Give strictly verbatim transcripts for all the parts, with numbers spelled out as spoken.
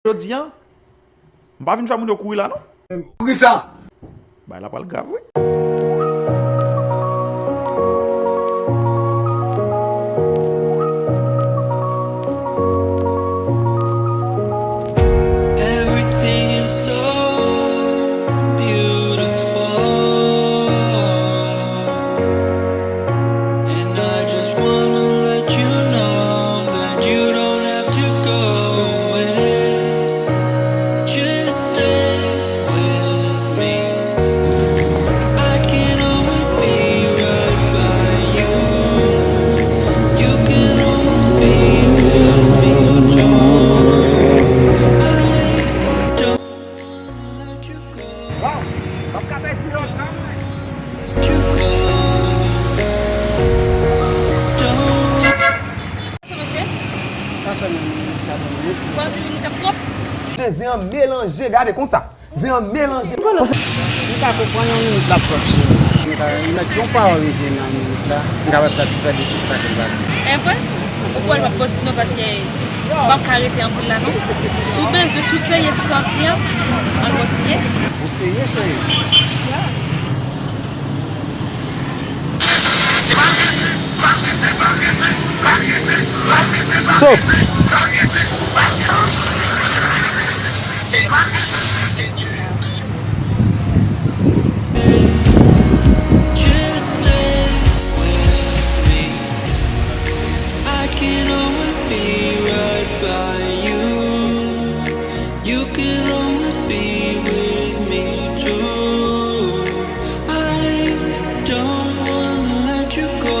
Jodi a, m pa vin fè moun yo kouri la, non. Poukisa? Bagay la pral grav, wi. Everything is so beautiful. And I just wanna let you know that you don't have to go away. Just stay with me. I can always be right by you. You can always be with me too. I don't wanna let you go. Waw, m ap ka pèdi lòt la. Sa, mesye? Sa fè menm gade menm. Ou pa di limit ap twòp? Zen an melanje, gade konsa. Zen an melanje. M pa konprann yon minit l ap twòp, cheri. M ka met yon pawòl m di nan minit la, m kapab satisfè de tout sa ki pase. E vre? Ou kwè l p ap posib non, paske m p ap ka rete anpil la non. Si w bezwen, si w serye sou sa w ap di an, ann kontinye. Ou serye, cheri? Stop! Just stay with me. I can always be right by you. You can always be with me too. I don't wanna let you go.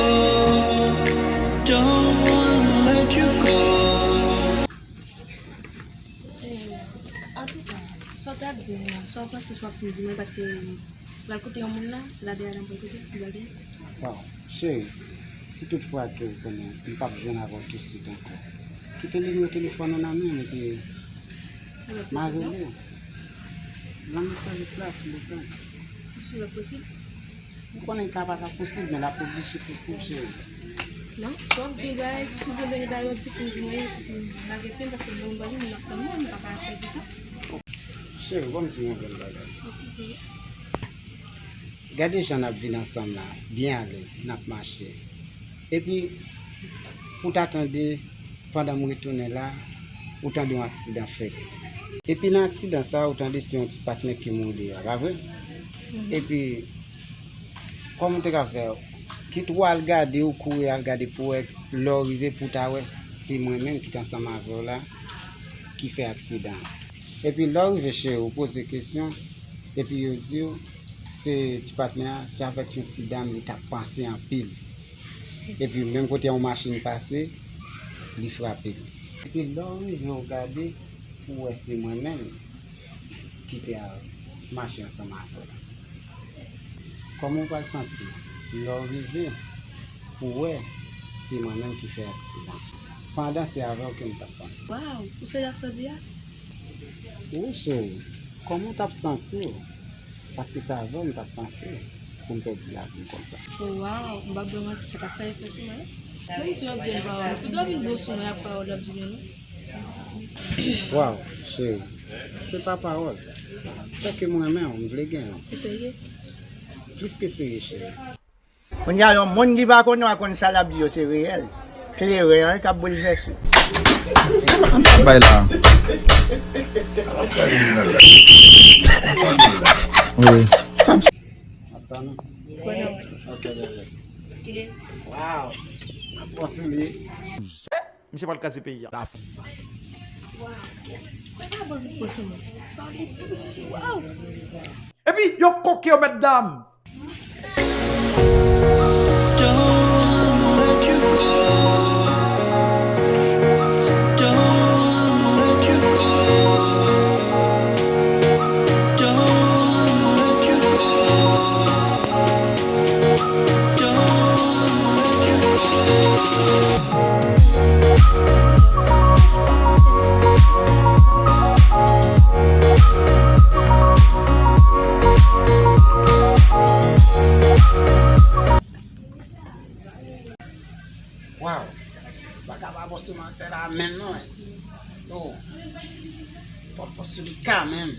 Don't wanna let you go. Antouka, sa w t ap di m nan, sa w panse si w ap fin di mwen, paske pral kote yon moun la, se la dèyè la m pral kote, m pral dèyè. Waw, cheri, si tout fwa ke ou konnen m p ap jwenn avè w tousuit ankò, kite nimewo telefòn ou nan men m epi m a rele w. Lanmou sèvis la, silvouplè. Si l ap posib? M konnen ka pa ka posib, men l ap oblije posib, cheri. Non, si w ap di yon bagay, si w gen dènye bagay w ap di pou m di mwen, m lage pye m, paske bon, m pa gen moun ap tann mwen, m pa ka pèdi tan. Cheri, ban m di w yon bèl bagay. Gade jan n ap viv ansanm la, byen alèz, n ap mache. Epi, pou w ta tande, pandan m retounen la, ou tande yon aksidan fèt. Epi nan aksidan sa, ou tande se yon ti patnè ki mouri deyò a, pa vre? Epi, kòman w te ka fè? Kit ou al gade, ou kouri al gade pou wè, lè w rive pou w ta wè se mwen menm ki t ansanm avè w la, ki fè aksidan an. Epi lè w rive, cheri, ou poze kesyon, epi yo di w, se ti patnè a, se avèk yon ti dam li t ap panse anpil. Epi menm kote yon machin pase, li frape l. Epi lè w rive w gade, pou w wè se mwen menm ki te al mache ansanm avè w la. Kòman w pral santi w lè w rive pou w wè se mwen menm ki fè aksidan? Pandan se avè w ke m t ap panse. Waw, ou serye ak sa w di a? Wi, cheri. Kòman w t ap santi w? Paske se avè w m t ap panse pou m pèdi lavi m konsa. O waw, m p ap ba w manti, sa t ap fè efè sou mwen wi. Menm si w ap gen pawòl, ou dwe vin bon sou mwen ak pawòl w ap di m yo non. Waw, cheri, se pa pawòl. Se ke m renmen w, m vle genyen w. Ou serye? Plis ke serye, cheri. Kounye a, yon moun ki pa konnen w a konn sa l ap di yo se reyèl. Kleren an k ap boulvèse w. Bay la. Wi. Ap tann ou? Konnen w. Ok, bebe. Waw. Ap pran sou li. Misye pral kraze peyi a. Waw. Kòman sa bon vin pran sou mwen? Ti pa vle plis. Waw. Epi, yo koke yo, mèt dam. W ap fò sou li kanmenm.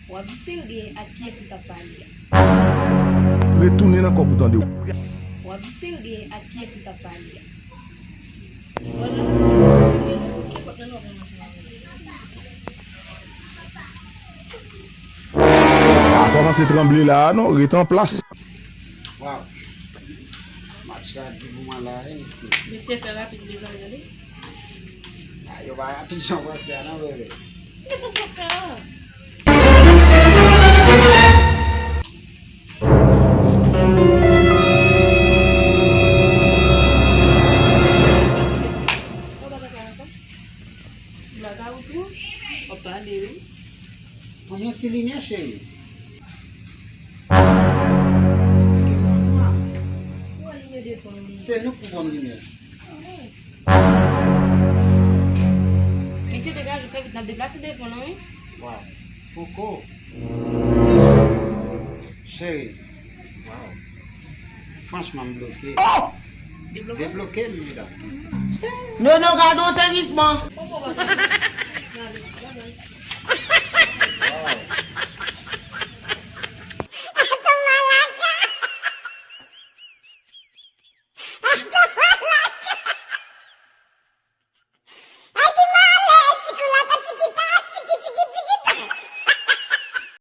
W ap di Serge ak kiyès ou t ap pale a? Retounen nan kò pou tande w. W ap di Serge ak kiyès ou t ap pale a? Vwala, Serge, ok, pap nan w ap ansanm avè l. Pa kòmanse tranble la a non, ret an plas. Waw. Match la di pou mwen la, wi, mesye. Mesye, fè rapid, bezwen gade. Ah, yo pa rapid jan w panse a non, bebe. Ki fason fè a? Blaga ou tou? W ap pale, wi. Ban m yon ti limyè, cheri. Ou wè limyè devan wi. Se nou k pou ban m limyè. Mesye, degaje w, fè vit, n ap deplase devan nan, wi. Waw. Poko. Cheri. Waw. Franchman, m bloke. Debloke? Debloke m, medam. Nono, gade yon sezisman.